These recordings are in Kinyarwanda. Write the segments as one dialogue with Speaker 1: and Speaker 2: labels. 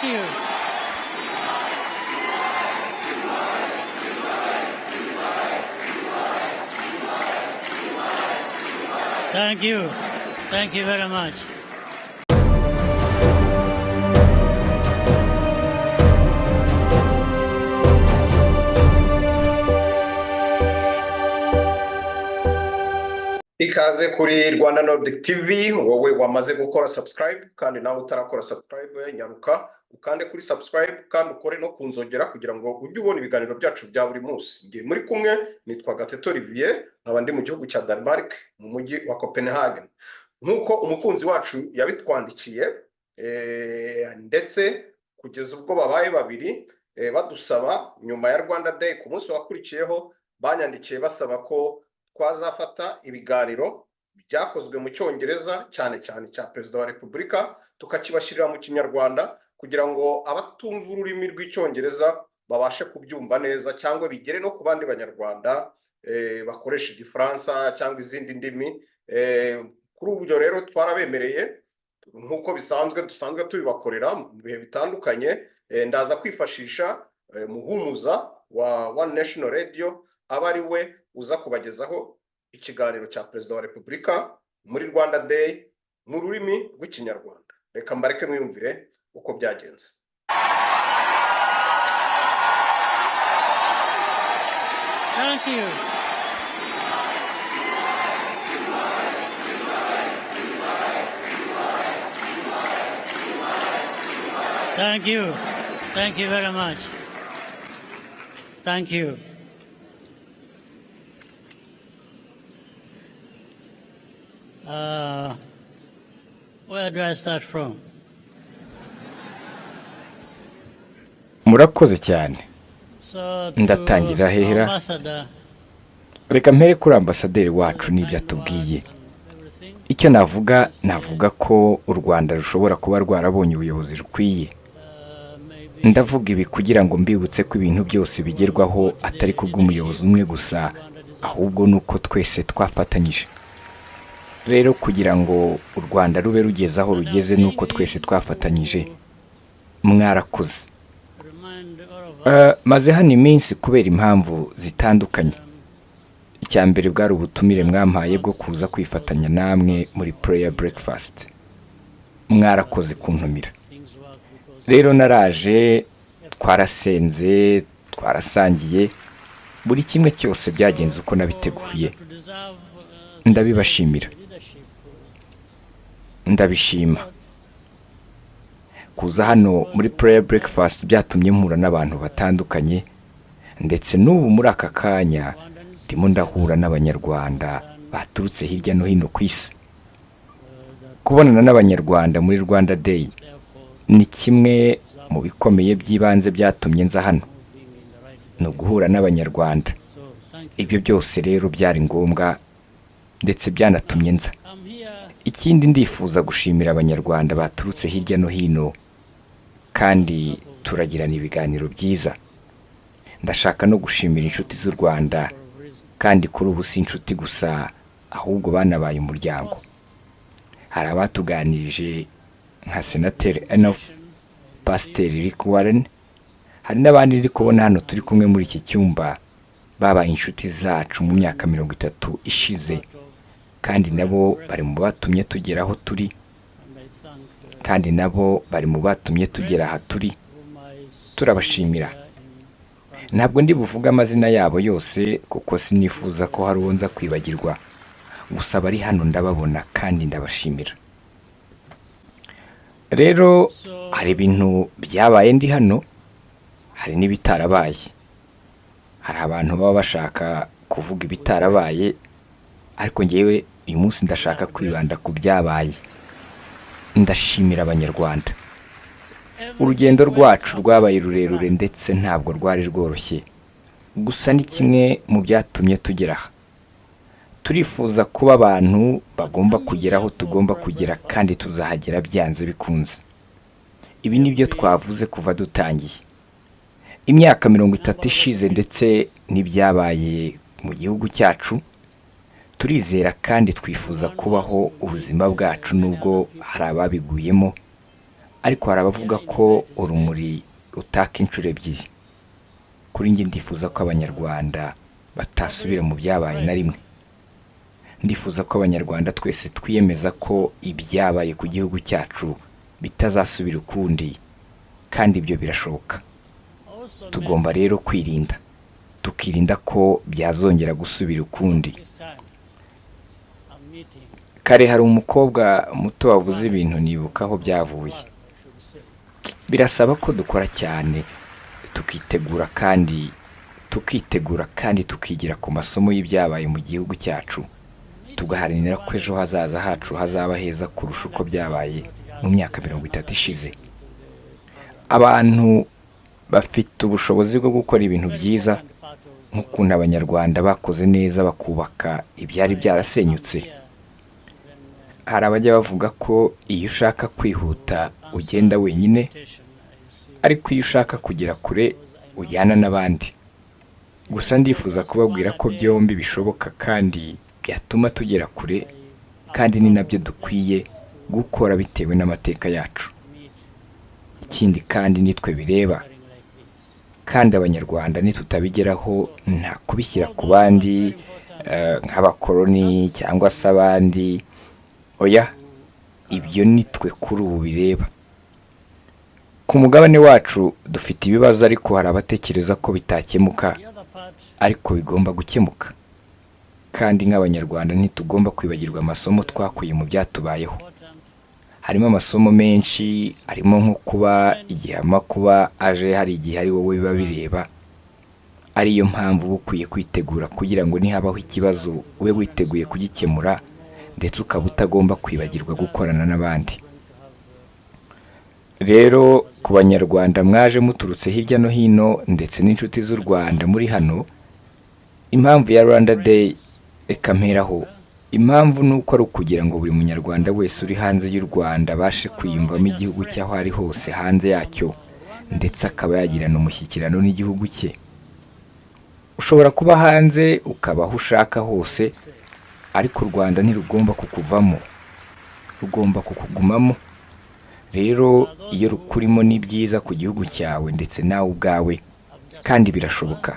Speaker 1: Thank you. Thank you. Thank you very much.
Speaker 2: Ikaze kuri Rwanda Nordic TV. Wowe wamaze gukora subscribe kandi nawe utarakora subscribe, nyaruka ukande kuri subscribe kandi ukore no ku nzogera kugira ngo ujye ubona ibiganiro byacu bya buri munsi. Ngiye muri kumwe, nitwa Gateto Olivier, nkaba ndi mu gihugu cya Denmark, mu mujyi wa Copenhagen. Nk'uko umukunzi wacu yabitwandikiye, ndetse kugeza ubwo babaye babiri badusaba nyuma ya Rwanda Day, ku munsi wakurikiyeho banyandikiye basaba ko twazafata ibiganiro byakozwe mu Cyongereza, cyane cyane cya Perezida wa Repubulika, tukakibashyirira mu Kinyarwanda kugira ngo abatumva ururimi rw'Icyongereza babashe kubyumva neza, cyangwa bigere no ku bandi Banyarwanda bakoresha Igifaransa cyangwa izindi ndimi. Kuri ubwo rero twarabemereye, nk'uko bisanzwe dusanzwe tubibakorera mu bihe bitandukanye. Ndaza kwifashisha Muhumuza wa One National Radio, aba ari we uza kubagezaho ikiganiro cya Perezida wa Repubulika muri Rwanda Day mu rurimi rw'Ikinyarwanda. Reka mbareke mwiyumvire uko byagenze.
Speaker 1: Thank you. Thank you. Thank you very much. Thank you. Where do I start from?
Speaker 3: Murakoze cyane.
Speaker 1: So, to
Speaker 3: Ndatangira hera?
Speaker 1: Ambassador,
Speaker 3: Reka mpere kuri ambasaderi wacu n'ibyo atubwiye.
Speaker 1: everything.
Speaker 3: Icyo navuga, navuga ko u Rwanda rushobora kuba rwarabonye ubuyobozi rukwiye.
Speaker 1: Maybe
Speaker 3: Ndavuga ibi kugira ngo mbibutse ko ibintu byose bigerwaho atari kubw'umuyobozi umwe gusa, ahubwo ni uko twese twafatanyije. Rero kugira ngo u Rwanda rube rugeze aho rugeze, ni uko twese twafatanyije. Mwarakoze.
Speaker 1: remind all of us
Speaker 3: Maze hano iminsi kubera impamvu zitandukanye. Icya mbere bwari ubutumire mwampaye bwo kuza kwifatanya namwe muri prayer breakfast. Mwarakoze kuntumira.
Speaker 1: things work because
Speaker 3: Rero naraje, twarasenze, twarasangiye, buri kimwe cyose byagenze uko nabiteguye.
Speaker 1: to deserve
Speaker 3: Ndabibashimira.
Speaker 1: leadership.
Speaker 3: Ndabishima. Kuza hano muri prayer breakfast byatumye mpura n'abantu batandukanye, ndetse n'ubu muri aka kanya ndimo ndahura n'Abanyarwanda baturutse hirya no hino ku isi. Kubonana n'Abanyarwanda muri Rwanda Day ni kimwe mu bikomeye by'ibanze byatumye nza hano, ni uguhura n'Abanyarwanda.
Speaker 1: So thank you.
Speaker 3: Ibyo byose rero byari ngombwa, ndetse byanatumye nza.
Speaker 1: I'm here
Speaker 3: Ikindi, ndifuza gushimira Abanyarwanda baturutse hirya no hino, kandi turagirana ibiganiro byiza. Ndashaka no gushimira inshuti z'u Rwanda, kandi kuri ubu si inshuti gusa, ahubwo banabaye umuryango. Hari abatuganirije nka Senateri Enof, Pasiteri Rick Warren, hari n'abandi ndi kubona hano turi kumwe muri iki cyumba, babaye inshuti zacu mu myaka 30 ishize, kandi nabo bari mu batumye tugera aho turi,
Speaker 1: and I thank
Speaker 3: kandi nabo bari mu batumye tugera aha turi.
Speaker 1: whom I see
Speaker 3: Turabashimira.
Speaker 1: here in
Speaker 3: Ntabwo ndi buvuge amazina yabo yose kuko sinifuza ko hari uwo nza kwibagirwa. Gusa abari hano ndababona kandi ndabashimira. Rero hari ibintu byabaye ndi hano, hari n'ibitarabaye. Hari abantu baba bashaka kuvuga ibitarabaye, ariko ngewe uyu munsi ndashaka kwibanda ku byabaye. Ndashimira Abanyarwanda. Urugendo rwacu rwabaye rurerure, ndetse ntabwo rwari rworoshye. Gusa ni kimwe mu byatumye tugera aha. Turifuza kuba abantu bagomba kugera aho tugomba kugera, kandi tuzahagera byanze bikunze. Ibi ni byo twavuze kuva dutangiye imyaka 30 ishize, ndetse n'ibyabaye mu gihugu cyacu. Turizera kandi twifuza kubaho ubuzima bwacu, nubwo hari ababiguyemo, Ariko hari abavuga ko urumuri rutaka inshuro ebyiri. Kuri njye, ndifuza ko Abanyarwanda batasubira mu byabaye na rimwe. Ndifuza ko Abanyarwanda twese twiyemeza ko ibyabaye ku gihugu cyacu bitazasubira ukundi, kandi ibyo birashoboka.
Speaker 1: Also
Speaker 3: Tugomba rero kwirinda, tukirinda ko byazongera gusubira ukundi.
Speaker 1: this time I'm meeting
Speaker 3: Kare hari umukobwa muto wavuze ibintu, nibuka aho byavuye.
Speaker 1: I should say.
Speaker 3: Birasaba ko dukora cyane, tukitegura kandi tukitegura, kandi tukigira ku masomo y'ibyabaye mu gihugu cyacu, tugaharanira ko ejo hazaza hacu hazaba heza kurusha uko byabaye mu myaka 30 ishize. Abantu bafite ubushobozi bwo gukora ibintu byiza, nk'ukuntu Abanyarwanda bakoze neza bakubaka ibyari byarasenyutse. Hari abajya bavuga ko iyo ushaka kwihuta ugenda wenyine, ariko iyo ushaka kugera kure ujyana n'abandi. Gusa ndifuza kubabwira ko byombi bishoboka kandi byatuma tugera kure, kandi ni nabyo dukwiye gukora bitewe n'amateka yacu. Ikindi kandi, nitwe bireba, kandi Abanyarwanda nitutabigeraho, nta kubishyira ku bandi nk'abakoloni cyangwa se abandi. Oya, ibyo nitwe kuri ubu bireba. Ku mugabane wacu dufite ibibazo, ariko hari abatekereza ko bitakemuka,
Speaker 1: The other part
Speaker 3: ariko bigomba gukemuka. Kandi nk'Abanyarwanda ntitugomba kwibagirwa amasomo twakuye mu byatubayeho.
Speaker 1: Important.
Speaker 3: Harimo amasomo menshi, harimo nko kuba igihe amakuba aje hari igihe ari wowe biba bireba, ariyo mpamvu uba ukwiye kwitegura kugira ngo nihabaho ikibazo ube witeguye kugikemura, ndetse ukaba utagomba kwibagirwa gukorana n'abandi. Rero ku Banyarwanda mwaje muturutse hirya no hino, ndetse n'inshuti z'u Rwanda muri hano, impamvu ya Rwanda Day, reka mperaho, impamvu ni uko ari ukugira ngo buri Munyarwanda wese uri hanze y'u Rwanda abashe kwiyumvamo igihugu cy'aho ari hose hanze yacyo, ndetse akaba yagirana umushyikirano n'igihugu cye. Ushobora kuba hanze, ukaba aho ushaka hose, ariko u Rwanda ntirugomba kukuvamo, rugomba kukugumamo. Rero iyo rukurimo ni byiza ku gihugu cyawe ndetse nawe ubwawe, kandi birashoboka.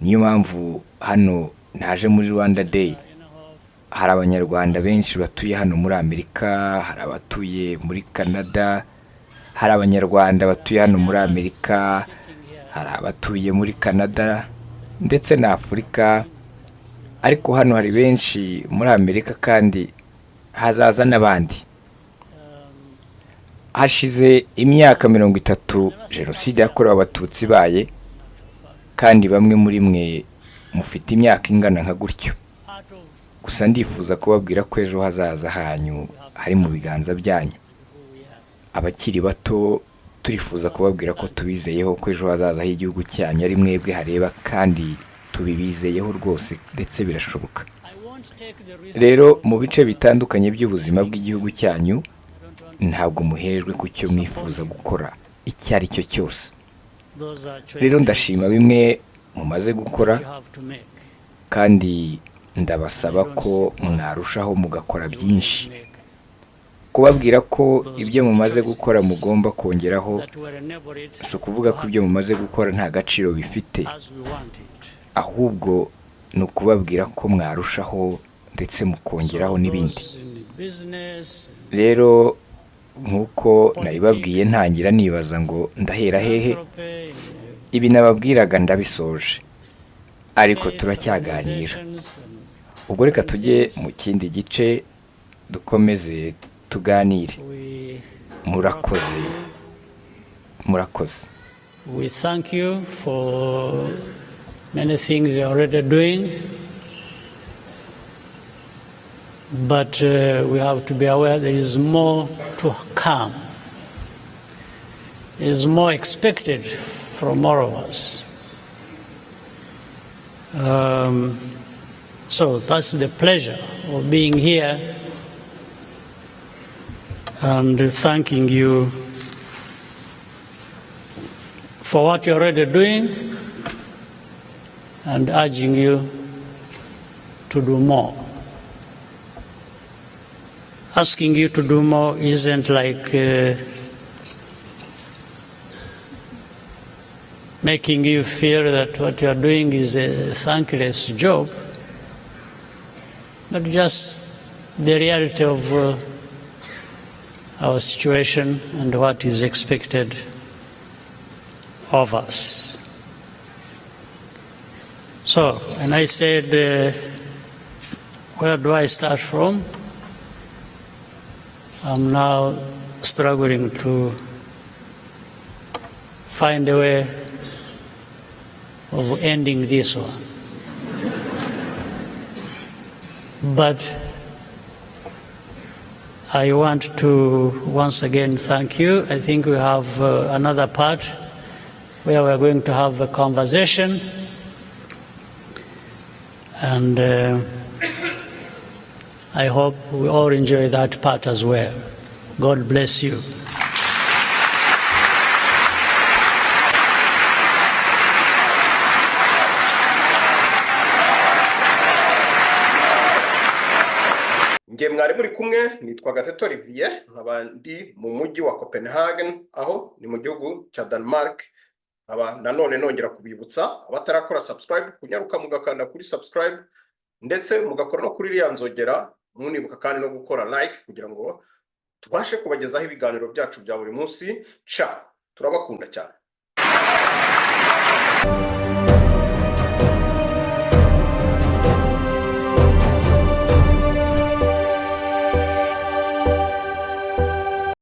Speaker 3: Niyo mpamvu hano naje muri Rwanda Day. Hari Abanyarwanda benshi batuye hano muri Amerika, hari abatuye muri Canada, hari Abanyarwanda batuye hano muri Amerika, hari abatuye muri Canada ndetse na Afurika, ariko hano hari benshi muri Amerika kandi hazaza n'abandi. Hashize imyaka 30 Jenoside yakorewe Abatutsi ibaye, kandi bamwe muri mwe mufite imyaka ingana nka gutyo.
Speaker 1: Part of
Speaker 3: Gusa ndifuza kubabwira ko ejo hazaza hanyu hari mu biganza byanyu. Abakiri bato, turifuza kubabwira ko tubizeyeho ko ejo hazaza h'igihugu cyanyu ari mwebwe hareba, kandi tubibizeyeho rwose, ndetse birashoboka.
Speaker 1: I won't take the risk.
Speaker 3: Rero mu bice bitandukanye by'ubuzima bw'igihugu cyanyu, ntabwo muhejwe ku cyo mwifuza gukora icyo ari cyo cyose.
Speaker 1: Those are choices
Speaker 3: Rero ndashima bimwe mumaze gukora,
Speaker 1: you have to make.
Speaker 3: kandi ndabasaba ko mwarushaho mugakora byinshi.
Speaker 1: Make
Speaker 3: Kubabwira ko ibyo mumaze gukora mugomba kongeraho,
Speaker 1: that will enable it
Speaker 3: si ukuvuga ko ibyo mumaze gukora nta gaciro bifite,
Speaker 1: as we want it.
Speaker 3: ahubwo ni ukubabwira ko mwarushaho ndetse mukongeraho n'ibindi.
Speaker 1: Those in business,
Speaker 3: Rero nk'uko nabibabwiye ntangira, nibaza ngo ndahera hehe.
Speaker 1: philanthropy, in
Speaker 3: Ibi nababwiraga ndabisoje, ariko
Speaker 1: faith
Speaker 3: turacyaganira.
Speaker 1: organizations and
Speaker 3: Ubwo reka tujye mu kindi gice, dukomeze tuganire.
Speaker 1: we
Speaker 3: Murakoze, murakoze.
Speaker 1: We thank you for many things you're already doing, but we have to be aware there is more to come. There is more expected from all of us. So that's the pleasure of being here and thanking you for what you're already doing and urging you to do more. Asking you to do more isn't like making you feel that what you are doing is a thankless job, but just the reality of our situation and what is expected of us. So, and I said, where do I start from? I'm now struggling to find a way of ending this one. But I want to once again thank you. I think we have another part where we are going to have a conversation. And I hope we all enjoy that part as well. God bless you.
Speaker 2: Njye mwari muri kumwe nitwa Gateto Olivier, nkaba ndi mu mujyi wa Copenhagen, aho ni mu gihugu cya Denmark. Nkaba nanone nongera kubibutsa abatarakora subscribe kunyaruka mugakanda kuri subscribe, ndetse mugakora no kuri iriya nzogera, munibuka kandi no gukora like kugira ngo tubashe kubagezaho ibiganiro byacu bya buri munsi. Ca turabakunda cyane.